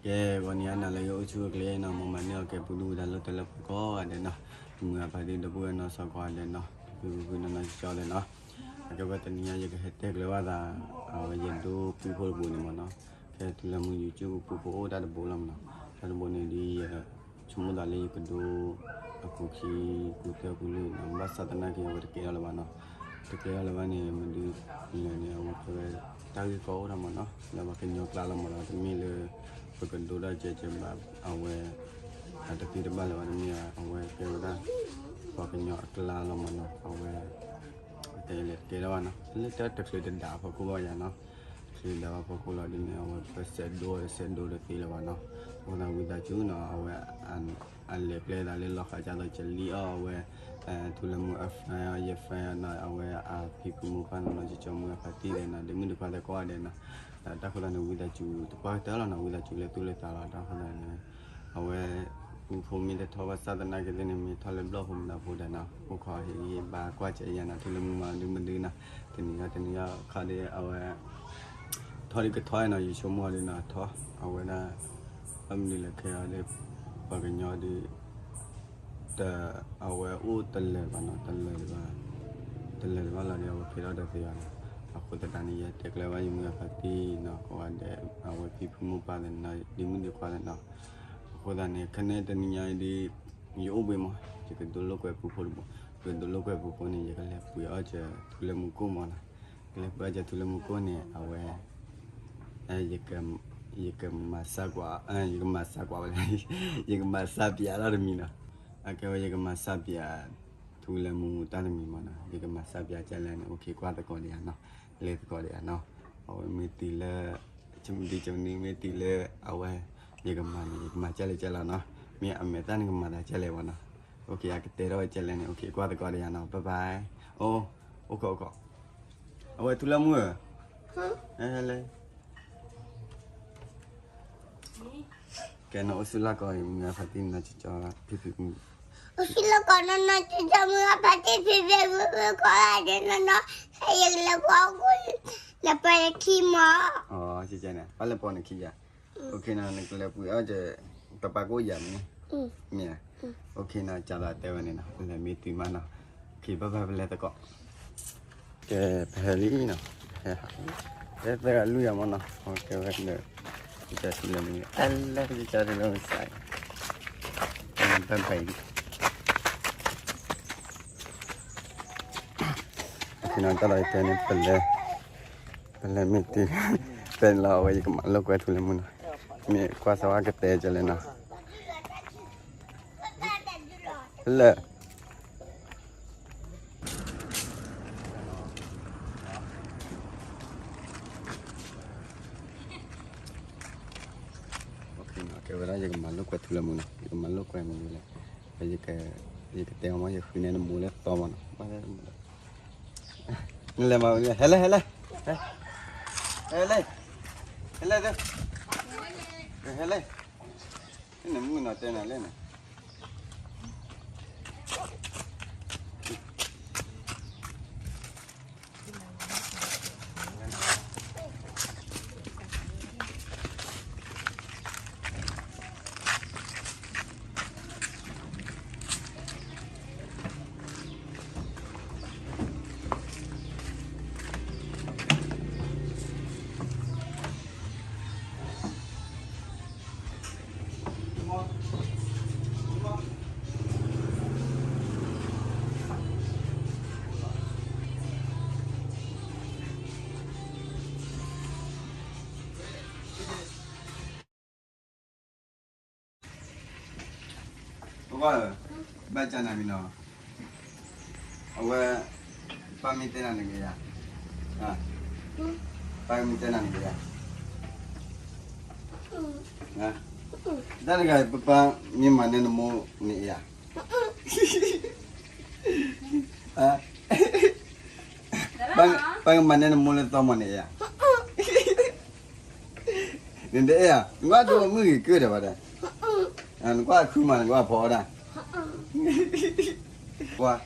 ကဲ ဂီၤနံၤအါနၤလၢအဂ့ၤ အိၣ်ဆူၣ်အိၣ်ချ့နီၤ, မ်မၤန့ၢ်အီၤကဲပူၤဒူၣ်ပူၤဒါ လၢတၢ်လၢပှဲၤကိးဂၤဒဲးနီၤ, မုၢ်ဂၤဖါတံၢ် ဒီပုၢ်ဝဲၢ်နီၢ်သးကိးဂၤဒဲးနီၤ, ဖံဖုဖံနီၢ်နီၢ်ကၠီကၠီဒဲးနီၤ, အကဲဝဲတနံၤညါ ယကဟဲတဲကျဲၤဘၣ်သး အဝဲယဒိပူဖိတဘိန့ၣ်မ့ၢ်နီၤ, ကဲထူလၢမူ YouTube ပူဖိအိၣ်တၢ်တဘိလီၤမ့ၢ်နီၤ, တၢ်တဘိန့ၣ်ဒ်ယ ဆိကမိၣ်သးလၢယကဒိ အခိၣ်ခံ ကူသၢကူလွံၢ်နီၤ, ဘၣ်ဆၣ်သနာ်က့ အဝဲတကဲထီၣ်လၢၤဘၣ်နီၤ, တကဲထီၣ်လၢၤဘၣ်န့ၣ် မနုၤလဲၣ်န့ၣ် အဝဲကဲဝဲ တၢ်ဂ့ၢ်ကီအိၣ်ထီၣ်မ့ၢ်နီၤ, လၢပှၤကညီကျါလီၤမ့ၢ်နီၤ, တမ့ၢ်လၢ ပကဒိတၢ်ကဲကဲဘၣ် အဝဲ အတသ့တဘၣ်လၢၤဘၣ်, တမ့ၢ် အဝဲကဲဝဲဒၣ် ပှၤကညီအကျါလီၤမ့ၢ်နီၤ, အဝဲ တဲလဲၤတကဲထီၣ်ဘၣ်နီၤ, လၢတၢ်တချုးတဒးအဖီခိၣ်ဘၣ်ယၤနီၤ, တချုးတဒးဘၣ်ဖီခိၣ်လီၤဒ်န့ၣ် အဝဲပစဲးဒိ စဲးဒိတသ့လၢၤဘၣ်နီၤ, အဃိသတးဝံသးစူၤနီၤ အဝဲ အလဲၤကျဲသးလၢလီၢ်ဃးကသိး ကလံၣ်အီၣ်အဝဲ ထူလၢမူအ friend အီၤ ယ friend အီၤနီၤ, အဝဲအဖံဖုမိၢ်ပၢ်နီၤနီၢ်ကၠီကၠီ မုၢ်ဂၤဖါတံၢ်ဒဲးနီၤ, ဒ့မုၣ်ဒ့ခွါသကိးဂၤဒဲးနီၤ, တၢ်ဃိသတးန့ၣ် ဝံသးစူၤတပှၢ်ကတၢၢ်လီၤနီၤ, ဝံသးစူၤလၢသူၣ်လၢသးလီၤ, တၢ်ဃိသတးန့ၣ် အဝဲ ပူဖိမ့ၢ်တထီၣ်ဘၣ်ဆၣ်သနာ်က့သ့ၣ်န့ၣ် မ့ၢ်ထီၣ်လၢဘျီၣ်ဖိမတၤဖိဒီးနီၤ, အိၣ်ခိးဟ့ၣ်ဂံၢ်ဟ့ၣ်ဘါကွၢ်စဲးယၤနီၤ, ထူလၢမူမၤဒုမဒုနီၤ, တနံၤညါတနံၤညါခါဒီး အဝဲ ထီၣ်ဒ်ကထီၣ်နီၤ, ယဆိကမိၣ်အီၤဒ်နီၤ, ထီၣ် အဝဲဒၣ် ဘၣ်မနုၤလဲၣ်ခဲအံၤဒီး ပှၤကညီဒီး တ အဝဲအိၣ်တလၢာ်ဘၣ်နီၤ, တလၢာ်တဘၣ် တလၢာ်တဘၣ်လီၤဒီး အဝဲကဲထီၣ်တသ့ဘၣ်နီၤ, အဃိသတးန့ၣ် ယတဲကျဲဘၣ်ယမုၢ်ဂၤဖါတံၢ်နီၤ, ကိးဂၤဒဲး အဝဲဖံဖုမိၢ်ပၢ်သ့ၣ်နီၤ, ဒ့မုၣ်ဒ့ခွါသ့ၣ်နီၤ, အဃိသတးန့ၣ် ခဲန့ၣ်တနံၤညါအံၤဒီး ယအိၣ်ဘှံးမး, ယကဒိလိာ်ကွဲပူဖိတဘိ, ယကဒိလိာ်ကွဲပူဖိန့ၣ် ယကလဲၤပှ့ၤအီၣ်စၢၤထူလၢမူကိၣ်မးနီၤ, ကလဲၤပှ့ၤအီၣ်စၢၤထူလၢမူကိၣ်န့ၣ် အဝဲ ယကမၤစၢ်ကွၢ်, ယကမၤစၢ်ကွၢ်ဝဲလဲၣ်, ယကမၤစၢ်ပၠးထီၣ်တမံၤနီၤ, အကဲဝဲယကမၤစၢ်ပၠး ထူလၢမူတၢ်တမံၤမးနီၤ, ယကမၤစၢ်ပၠးကလဲၣ်န့ၣ် အိၣ်ခ့ကွၢ်သကိးဒီးယၤနီၤ, လဲၤသကိးဒီးယၤနီၤ, အဝဲမ့ၢ်တုၤလၢ မ့ၢ်တုၤကမနုၤ မ့ၢ်တုၤလၢ အဝဲ ယကမၤန့ၣ် ယကမၤကလဲၣ်ကလဲၣ်နီၤ, မ့ၢ်အမဲာ်သၣ်န့ၣ်ကမၤသးကလဲၣ်ဘၣ်နီၤ, အိၣ်ခ့ အကတဲထီၣ်ဝဲကလဲၣ်န့ၣ် အိၣ်ခ့ကွၢ်သကိးဒီးယၤနီၤ, bye bye, အိၣ် အိၣ်ခိး အိၣ်ခိး အဝဲထူလၢမူဧၢ, ဟဲလဲၣ်, ကဲနီၤ အိၣ်ဆူၣ်လၢ်ကီးအံၤ မုၢ်ဂၤဖါတံၢ်နီၤ ကၠီကၠီ ဖံဖံ အိၣ်ဆူၣ်လၢ်ကီးနီၤနီၤ ကၠီကၠီ မုၢ်ဂၤဖါတံၢ် ဖံဖံ ဖုဖု ကိးဂၤဒဲးနီၤနီၤ, ဟဲယကလဲၤပိာ်ခိၣ် လဲၤပိာ်ယခံမး, အီ ကဲကဲန့ၣ် ပၢ်လဲၤပိာ်နခံယၤ, အိၣ်ခ့နီၤ နကလဲၤပှ့ၤအီၣ်ကဲ ပပၢ်ကိၣ်ယၤမ့ၢ်, မ့ၢ်, အိၣ်ခ့နီၤ ကၢ်လီၤတဲဝဲန့ၣ်နီၤ ပလဲၤမ့ၢ်တုၤမးနီၤ, အိၣ်ခ့ ဘၣ်ဘၣ်ပလဲၤသကိး ကဲ ပဟဲလံနီၤ, ဟဲသၢဂၤလွံၢ်ဂၤမးနီၤ, ကဲဝဲလၢ ကစၢ်ထူလၢမူ အလဲ ကစၢ်ထူလၢမူစဲး, ဘၣ်ဘၣ်အံၤ, ကဲနီၤ တၢ်လီၤတဲန့ၣ် ပလဲၤ ပလဲၤမ့ၢ်တုၤ တဲန့ၣ်လီၤ အဝဲယကမၤလိာ်ကွဲထူလၢမူနီၤ, မ့ၢ်ကွၢ်စၢ်ဝဲကတဲကလဲၣ်နီၤ လၢ ကဲဝဲဒၣ် ယကမၤလိာ်ကွဲထူလၢမူနီၤ, ယကမၤလိာ်ကွဲမနုၤလဲၣ်, ယကတဲအီၤမး ယဃုန့ၢ်နမိၢ်လၢသီမးနီၤ, နလဲၤမၤဝဲ ဟဲလဲၣ် ဟဲလဲၣ်, ဟဲလဲၣ်, ဟဲလဲၣ်, ဟဲလဲၣ်, နမုၣ်နီၤတဲနၤလဲၣ်န့ၣ် ပကွၢ်, ဘၣ်ကၢ်နၤမံၤနီၤ, အဝဲ ပၢ်မ့ၢ်တဲနၤန့ၣ်ကယၤ, ပၢ်မ့ၢ်တဲနၤန့ၣ်ကယၤ, တၢ်တဂၤ ပပၢ်မ့ၢ်မၤန့ၢ်နမိၢ်န့ၣ်ယၤ, ပၢ်ကမၤန့ၢ်နမိၢ်လၢသီမးန့ၣ်ယၤ နတအဲၣ်ဧါ, နကွၢ်ဒိမုၢ်ဂ့ၤကၢၢ်ဒီးဘၣ်ဒီး, နကွၢ်ခုမး နကွၢ်ဖီအီၣ်ဒၣ်, ကွၢ်,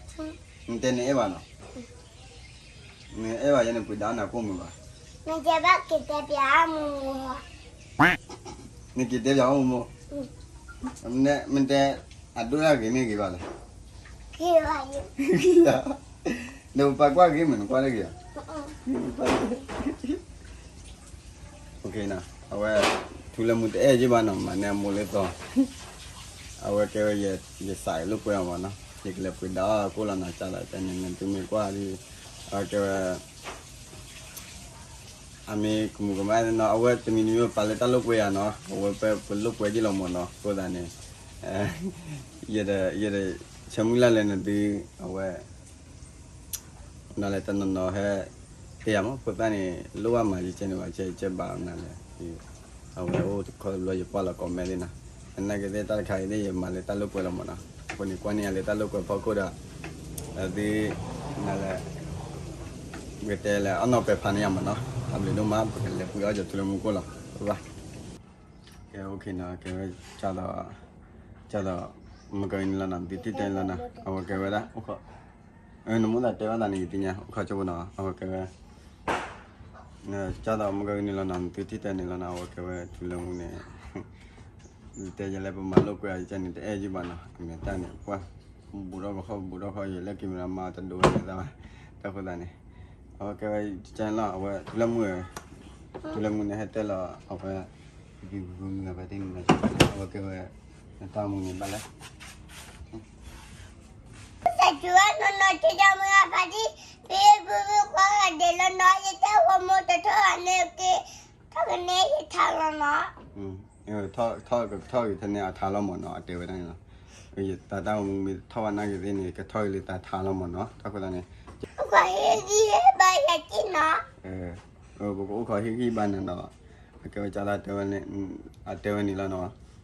နတဲနအဲၣ်ဘၣ်နီၤ, နအဲၣ်ဘၣ်ယဲန့ၣ် ပှ့ၤဒၣ်နၤကိၣ်မုာ်ဘၣ်, နတဲဘၣ်က့ၤတဲပျးမုာ်, နက့ၤတဲပၠးအီၤမိၢ်, မ့ၢ်တဲ အဒိၣ်တၢ်ဂ့ၤမ့ၢ်ဂ့ၤဘၣ်လဲၣ်, ဂ့ၤဘၣ်, ဒီးပပၢ်ကွၢ်ဂ့ၤမ့ၢ်နကွၢ်တဂ့ၤဧါ, အဝဲ ထူလၢမူတအဲၣ်ယ့ၢ်ဘၣ်နီၤ မၤန့ၢ်အမိၢ်လၢသီ, အဝဲကဲဝဲ ယစးလိာ်ကွဲအီၤမ့ၢ်နီၤ ယကလဲၤပှ့ၤဒါအီၤကိၣ်လီၤနီၤ ကၢ်လီၤတဲန့ၣ် နသုမ့ၢ်ကွၢ်ဒ် အဝဲကဲဝဲ အမ့ၢ်ကမူၤကမၣ်နီၤ အဝဲတမံၤတမံၤပာ်လၢတၢ်လိာ်ကွဲယၤနီၤ အဝဲပလိာ်ကွဲဒ်လီၤမ့ၢ်နီၤ အဃိသတးန့ၣ် ယဲဒၣ် ယဲဒၣ် ဆၢမုၢ်လၢ်လၢနသု အဝဲ နလဲၤတနီၤနီၤဟဲ တဲယၤမ့ၢ် အဃိသတးန့ၣ် လိၣ်ဘၣ်မၤယကဲန့ၣ်ဘၣ် ကဲကဲဘၣ်နၤလဲၣ် အဝဲအိၣ်တခီတဘျီယကွၢ်လီၤ comment သ့ၣ်နီၤ အနာ်က့သ့ၣ်တၢ်တခါအံၤသ့ၣ် ယမၤလၢတၢ်လိာ်ကွဲလီၤမ့ၢ်နီၤ အဃိန့ၣ် ကွၢ်န့ၢ်ယၤလၢတၢ်လိာ်ကွဲဖီခိၣ်ဒီး အသု နလဲၣ် ပကတဲလဲၣ် အနီၢ်ပဲာ်ဖးန့ၢ်ယၤမ့ၢ်နီၤ တၢ်ဘျုးဒိၣ်မး ပကလဲၤပှ့ၤအီၣ်ကၠီၤထူလၢမူကိၣ်လီၤ ဘၣ် ကဲ okay နီၤ ကဲဝဲ ကၢ်ဒီး ကၢ်ဒီး မ့ၢ်ကနံၤလီၤနီၤ သုထံၣ်တဲန့ၣ်လီၤနီၤ အဝဲကဲဝဲဒၣ် အိၣ်ခိး နမိၢ်သးတဲဘၣ်သးန့ၣ် ယသ့ၣ်ညါ အိၣ်ခိးကၠိဖိနီၤ အဝဲကဲဝဲ ကၢ်ဒီးမ့ၢ်ကနံၤလီၤနီၤ သုထံၣ်တဲန့ၣ်လီၤနီၤ အဝဲကဲဝဲ ထူလၢမူန့ၣ် တဲယလဲၤပမၤလိာ်ကွဲအီၤ ယကဲန့ၣ် တအဲၣ်ယ့ၢ်ဘၣ်နီၤ အမဲာ်တၢ်န့ၣ် ကွၢ် ဘူးထီၣ်ကခီၣ် ဘူးထီၣ်ခီၣ် ယလဲၤ camera မၤတဒိးဝဲန့ၣ်သးဘၣ် တၢ်ဃိသတးန့ၣ် အဝဲကဲဝဲ ကဲလီၤ အဝဲ ထူလၢမူ ထူလၢမူန့ၣ် ဟဲတဲလီၤ အဝဲ ပပံၤပူၤမုၢ်ဂၤဖါတံၢ်န့ၣ် အဝဲကဲဝဲ နတၢ်မူန့ၣ်ဘၣ်လဲၣ် တၢ်စူၤဝဲနီၢ်နီၢ် ကၠီမုၢ်ဂၤဖါတံၢ် ပပူၤမုၢ်ကွၢ်ဂၤဒဲးလီၤနီၤ ယတဲဂီၤမူတထီၣ်ဂၤန့ၣ်က့ၤ ထီၣ်ကန့ၢ်ယထါလီၤနီၤ ထီၣ်ကထီၣ်ကထီၣ်ဂ့ၤထဲန့ၣ်အထါလီၤမ့ၢ်နီၤ အတဲဝဲဒၣ်န့ၣ်လီၤ ယတၢ်တၢ်အိၣ်မူမ့ၢ်ထီၣ်ဘၣ်နာ်က့ၤသ့ၣ်န့ၣ် ကထီၣ်ဂ့ၤလၢတၢ်ထါလီၤမ့ၢ်နီၤ တၢ်ဃိသတးန့ၣ် ပကအိၣ်ခိးဟ့ၣ်ဂံၢ်ဟ့ၣ်ဘါယၤက့ၤနီၤ ပကအိၣ်ခိးဟ့ၣ်ဂံၢ်ဘါနၤနီၤ အကဲဝဲကၢ်လၢတဲဝဲန့ၣ် အတဲဝဲန့ၣ်လီၤနီၤ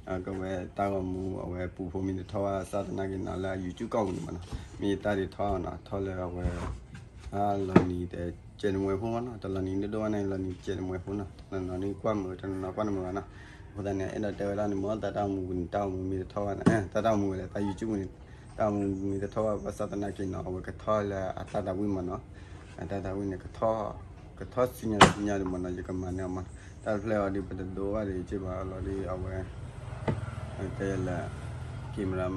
အကဲဝဲတၢ်ဂီၤမူ အဝဲပူဖိမ့ၢ်တထီၣ်ဘၣ် စးသနာ်က့နီၤ လၢအ YouTube ကီၢ်ပူၤန့ၣ်မ့ၢ်နီၤ မ့ၢ်ယတၢ်ဒုးထီၣ်နီၤ ထီၣ်လၢအဝဲ လီၤနံၤတကဲးတမှဲဖိမ့ၢ်နီၤ တလီၤနံၤဒိၣ်ဒိၣ်ဘၣ်န့ၣ် လီၤနံၤတကဲးတမှဲဖိနီၤ တနီၤနီၤန့ၣ်ကွၢ်မုာ် တနီၤနီၤကွၢ်တမုာ်ဘၣ်နီၤ အဃိသတးန့ၣ် အဲၣ်ဒိးတဲဝဲဒၣ်န့ၣ် မ့ၢ်တၢ်တၢ်ဂီၤမူပူၤန့ၣ် တၢ်ဂီၤမူ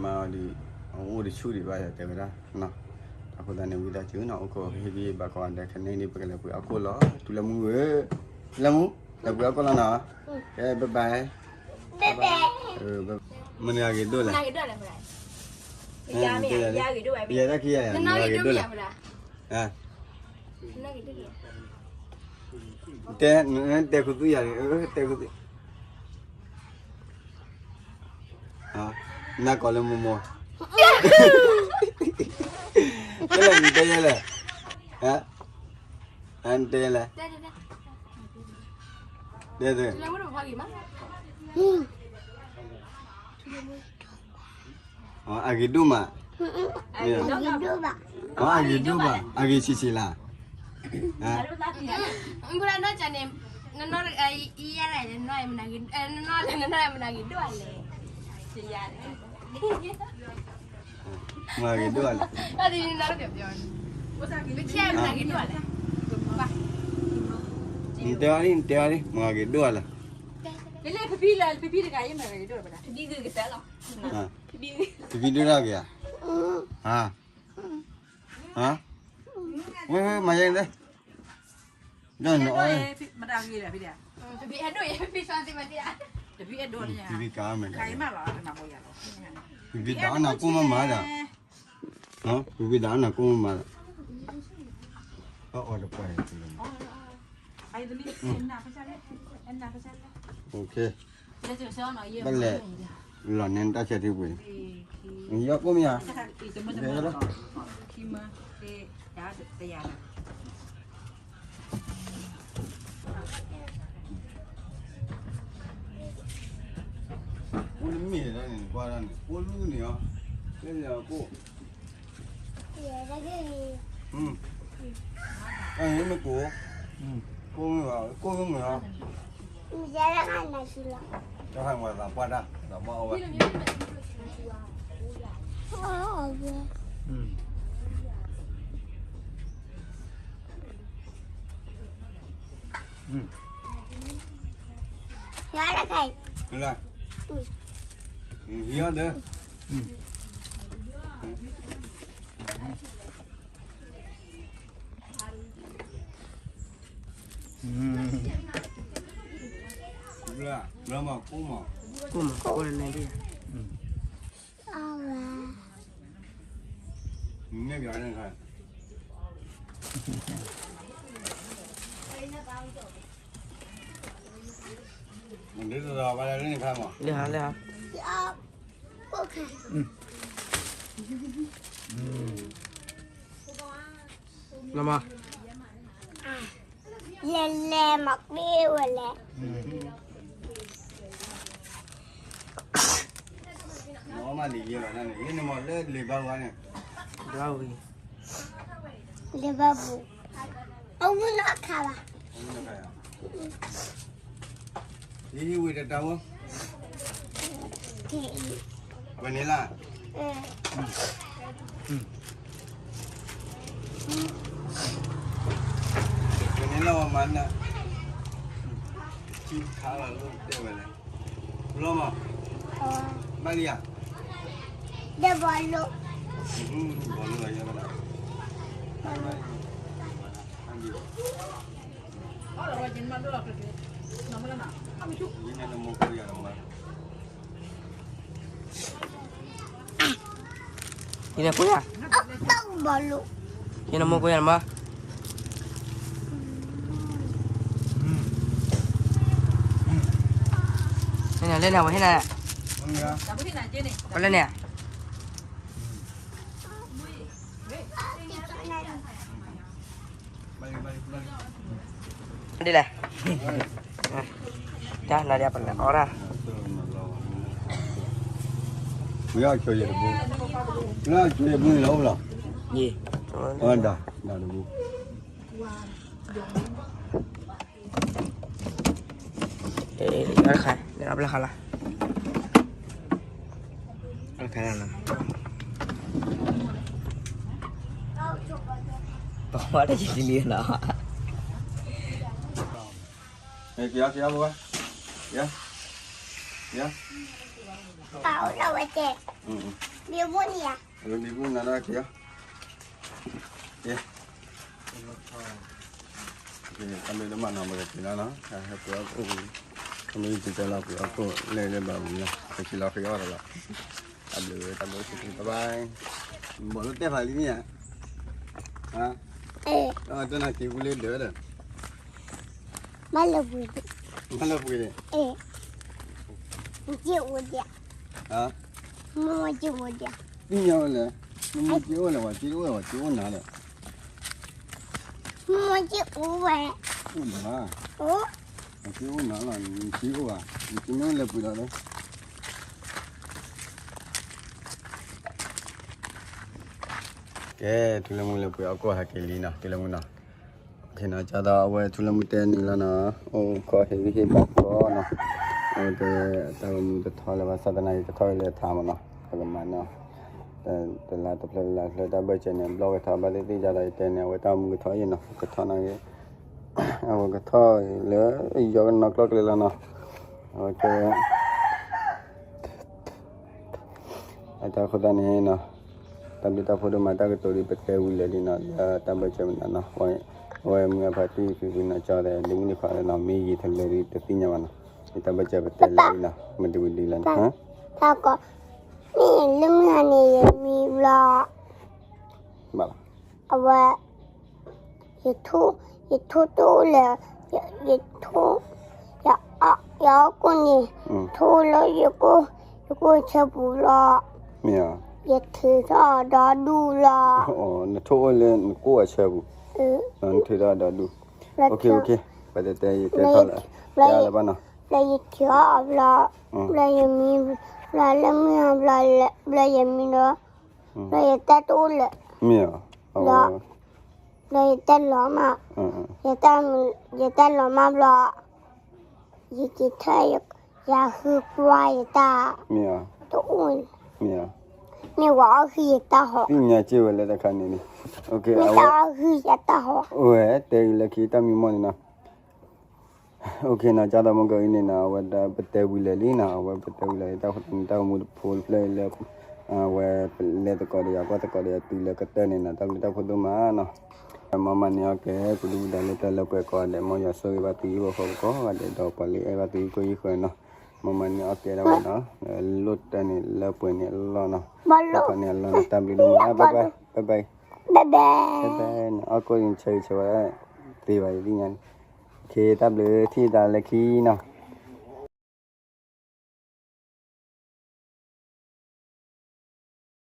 မ့ၢ်တထီၣ်ဘၣ်န့ၣ် တၢ်တၢ်ဂီၤမူဝဲလၢ တၢ် YouTube ပူၤန့ၣ် တၢ်ဂီၤမူပူၤမ့ၢ်တထီၣ်ဘၣ် ဘၣ်ဆၣ်သနာ်က့နီၤ အဝဲကထီၣ်လၢအတၢ်သးဝံၣ်မ့ၢ်နီၤ အတၢ်သးဝံၣ်န့ၣ် ကထီၣ် ကထီၣ်ဆူညါဆူညါဒံးမ့ၢ်နီၤ ယကမၤန့ၢ်အီၤမး တၢ်တဖျၢၣ်အီၤဒ်ပတဒိးဘၣ်ဒံး က့ဘၣ်လီၤဒ်အဝဲ တဲလၢ camera မါအီၤဒ် အအိၣ်တဆူၣ်ဒံးဘၣ်ယတဲဝဲဒၣ်နီၤ အဃိသတးန့ၣ် ဝံသးစူၤနီၤ အိၣ်ခိးဟ့ၣ်ဂံၢ်ဘါကိးဂၤဒဲး ခဲန့ၣ်ဒ် ပကလဲၤပှ့ၤအီၣ်ကိၣ်လီၤ ထူလၢမူဧၢ ထူလၢမူ လဲၤပှ့ၤအီၣ်ကိၣ်လီၤနီၤ ကဲ bye bye မနုၤအဂ့ၤဒိၣ်လဲၣ် ယဲဒၣ်ခံဂၤယၤ မနုၤအဂ့ၤဒိၣ်လဲၣ် တဲ တဲခူသူၣ်ယၤန့ၣ် တဲခူသူၣ် နၢ်ကီၢ်လၢမိၢ်မိၢ် တဲလဲၣ် နတဲယဲလဲၣ် နတဲယဲလဲၣ် တဲ တဲ အဂ့ၤဒိၣ်မး အဂ့ၤဒိၣ်ဘၣ် အဂ့ၤဆံးဆံးလၢ နနီၢ်န့ၣ် နနီၢ်န့ၣ် မနုၤဂ့ၤဒိၣ်လဲၣ် မနုၤဂ့ၤဒိၣ်လဲၣ် နတဲအီၤလံ နတဲအီၤလံ မနုၤဂ့ၤဒိၣ်လဲၣ် ဖံဖံလၢ ဖံဖံတဂၤအံၤ မနုၤဂ့ၤဒိၣ်လဲၣ် ဖံဖံဒိၣ်တၢ်ဂ့ၤဧါ ဟါ ဟါ ဝဲ ဝဲ မၤယဲၢ် ဒ်န့ၣ်အီၤ ဖံဖံကါမ့ၢ် ဖံဖံတၢ်အီၣ်နၤကိၣ်မးမးဒီး ဖံဖံတၢ်အီၣ်နၤကိၣ်မးမးဒီး ဘၣ်လဲၣ် လီၤန့ၢ်တၢ်ဆဲးထံပှ့ၤ ယီၤကိၣ်မ့ၢ်ဧါ အိၣ်နမ့ၢ်ဒၣ်န့ၣ် ကွၢ်ဒၣ်န့ၣ် အိၣ်လူန့ၣ်အီၤ လၢယၤကိၣ် မ့ၢ်ကိၣ် ကိၣ်မ့ၢ်ဘၣ် ကိၣ်မ့ၢ်မ့ၢ်အီၤ တၢ်ဟးမၤသးပှၢ်တၢ် သးပှၢ်အီၣ်ဝဲ ယၤတခါအံၤ လၢ, ဟံးအီၤဒီး, ဘျီမၤကိၢ်မး, ကိၢ်မး ကိၢ်လၢနဲဒၣ်, မ့ၢ်ဘျီန့ၣ်ခါ လၢဟါလၢဟါ, လၢမၤ, လဲၤလဲၤမၤကွံာ်ဝဲလဲၣ်, မၤမၤလံယဲဘၣ်န့ၣ် လၢနမၤလၢလံာ်ဘါဝါန့ၣ်, လံာ်ဘါပူၤ, အဝံၤလီၤခါဘၣ်, ဟံးဝံၤတတၢ်ဝဲ, ဝဲန့ၣ်လၢ ဝဲန့ၣ်လၢဝဲမၤနၢၤ, ထံခါလီၤလၢတဲဝဲလဲၣ်, ဘျီမး, ဘၣ်လံဧါ, ဒီးဘီလိ, ဘီလိလီၤယဲဘၣ်, ယန့ၣ်ကိးယၤ, ယန့ၣ်မိၢ်ကိးယၤမး, ဟဲနၤလဲၣ်နၤ ဝဲဟဲနၤ, ကလဲၣ်န့ၣ်, ဒ်လဲၣ်, တၢ်နၤဒ်ပနၤ အီၣ်ဒၣ် မ့ၢ်အီၣ်ဆိယဲတဘိ, မ့ၢ်အီၣ်ဆိယဲတဘိန့ၣ်လီၤအိၣ်လီၤ, ယံၤ, အီၣ်ဒၣ်, ဒၣ်တဘိ, အီၣ်တခါ, အီၣ်တခါလီၤ, အီၣ်တခါလီၤ, ပှၤတယံၤလံနီၤ က့ၤအီၤ က့ၤအီၤ ပှၤ, က့ၤ, က့ၤ, ပာ်အိၣ်လီၤဝဲတဲ, ဘံဘူနံၤဧါ, ဘံဘူနၤလီၤ က့ၤအီၤ, က့ၤ, တၢ်ဘျုးဒိၣ်မးနီၤ ပကက့ၤလီၤနီၤ ဟဲပှ့ၤအီၣ်ကိၣ်, ခမ့ၢ်က့ၤတဲလီၤပှ့ၤအီၣ်ကိၣ်လဲၣ်လၢဘၣ်ပူၤနီၤ ပက့ၤလီၤဃ့အီၣ်ဒီးလီၤ, တၢ်ဘျုးဝဲ တၢ်ဘျုးစ့ၢ်ကီး bye bye, ဘီၣ်လၢတဲဖးလံမ့ၢ်ဧါ, တၢ်နၤက့ၤပူၤလၢဒၢးဒီး မၤလၢပှ့ၤ, မၤလၢပှ့ၤန့ၣ်, က့ၤအိၣ်ဒံး, မ့ၢ်က့ၤအိၣ်ဒံး, သ့ၣ်ညါဝဲလဲၣ်, မ့ၢ်က့ၤအိၣ်လဲၣ် ဝဲက့ၤအိၣ်ဝဲက့ၤအိၣ်နၤလဲၣ်, မ့ၢ်က့ၤအိၣ်ဝဲ, အိၣ်နၤ, ဝဲက့ၤအိၣ်နၤလီၤ နက့ၤအိၣ်ဘၣ် နက့ၤမ့ၢ်လၢပှ့ၤဒီးလၢ ကဲ ထူလၢမူလၢပှ့ၤအီၣ်ကိၣ်ဟဲက့ၤလံနီၤ ထူလၢမူနီၤ, ကဲနီၤ ကၢ်ဒီးအဝဲထူလၢမူတဲန့ၣ်လီၤနီၤ အိၣ်ခိးဟ့ၣ်ဂံၢ်ဟ့ၣ်ဘါသကိးနီၤ, အဝဲတဲ တၢ်ဂီၤမူတထီလၢၤဘၣ် စးတနံၤအံၤတထီအံၤလၢထါမးနီၤ ပကမၤနီၤ, တလါတဖျၢၣ်လါတဖျၢၣ် တၢ်ဘၢၣ်စၢၤန့ၣ် ဘျီၣ်ဝဲထီဘၣ်သ့ၣ်သ့ၣ် ကၢ်ဒီးယတဲန့ၣ် အဝဲတၢ်ဂီၤမူကထီအံၤနီၤ ကထီနီၤက့ၤ အဝဲကထီၣ်လၢ ယီၤကနီၤကျီၢ်ကျဲလီၤနီၤ, အဝဲကဲ အတၢ်ဃိသတးန့ၣ်နီၤ, တၢ်ဘျုးတၢ်ဖှိၣ်ဒိၣ်မး တၢ်ကတိၤဒ်ပတဲဝံၤလၢာ်ဒ်နီၤ လၢတၢ်ဘၢၣ်စၢၤမနုၤနီၤ, အဝဲမုၢ်အဖါတံၢ်ဖံဖုနီၤ ကၠီဒီး ဒ့မုၣ်ဒ့ခွါနီၤ မ့ၢ်ယံာ်ထီၣ်လၢာ်ဒ်တသ့ၣ်ညါဘၣ်နီၤ, ယတၢ်ဘၢၣ်စၢၤပတဲလၢာ်ဒ်နီၤ မ့ၢ်တဝံၤဒ်လဲၣ်နီၤ, တၢ်ကီ, မ့ၢ်လၢမုၢ်ဟါန့ၣ် ယမံဘျီ ဘၣ်လီၤ အဝဲ ယထိ, ယထိတအိၣ်လၢၤ, ယ, ယထိ, ယ, ယအီၣ်ကိၣ်န့ၣ်, ထိလၢယကိၣ်, ယကိၣ်ဆၢပူၤလီၤ, ယထုးထီၣ်အဒီဒူၣ်လီၤ, နထိအိၣ်လၢနကိၣ်အဆၢပူၤ, နထုးထီၣ်အဒီဒူၣ်, ပတဲတဲယတဲထီၣ်လၢ, ဘျီယထုးအီၣ်, ဘျီယမံ, ဘျီလၢမုၢ်ဟါ, ဘျီယမံဒီး, ဘျီယတၢ်တအိၣ်လၢၤ, ဘျီ ဘျီယတၢ်လီၤမး, ယတၢ်လီၤမးဘျီ, ယက့ၤထၢၣ်, ယၤဟုပှၢ်ယတၢ်, တအိၣ်, မ့ၢ်ဝဲအီၣ်ဟုယတၢ်ဟီ, သ့ၣ်ညါစ့ၢ်ဝဲလၢတခါန့ၣ်န့ၣ်, မ့ၢ်တၢ်အီၣ်ဟုယတၢ်ဟီ, ဝဲတဲဂ့ၤလၢခံတၢ်မံမီၢ်န့ၣ်နီၤ နီၤ ကၠီဒီမုၢ်ကီၢ်အံၤန့ၣ်နီၤ အဝဲဒၣ်ပတဲဝံၤလၢာ်လံနီၤ အဝဲပတဲဝံၤလၢာ်လံ တၢ်ဃိသတးန့ၣ် တၢ်အိၣ်မူတဖိတဖျၢၣ်လၢ အဝဲပလဲၤသကိးဒီးယွၤ ကွၢ်သကိးဒီးယွၤတုၤလၢကတၢၢ်န့ၣ်နီၤ တၢ်ဘျုးတၢ်ဖှိၣ်ဒိၣ်မးနီၤ မ်မၤန့ၢ်အီၣ်ကဲ ပဒုၣ်ပဒါလၢတၢ်လၢပှဲၤကိးဂၤဒဲး မ်ယွၤဆိၣ်ဂ့ၤဘၣ်သုဟံၣ်ဖိဃီဖိကိးဂၤဒဲး ဒီးပှၤလၢအဲၣ်ဘၣ်သုဟံၣ်ခိၣ်ဟံၣ်ဃၢၤနီၤ မ်မၤန့ၢ်အီၣ်ကဲဒၣ်ဝဲနီၤ လိၣ်တၢ်န့ၣ်လၢပှဲၤန့ၣ်အလီၢ်နီၤ ထီၣ်န့ၣ်အလီၢ်နီၤ တၢ်ဘျုးဒိၣ်မး bye bye bye bye အီၣ်ကိၣ်န့ၣ်ဆၢဂ့ၤဆၢဝါ သ့ဘၣ်ယသ့ၣ်ညါန့ၣ် တၢ်ဘျုးထံၣ်တၢ်လၢခံနီၤ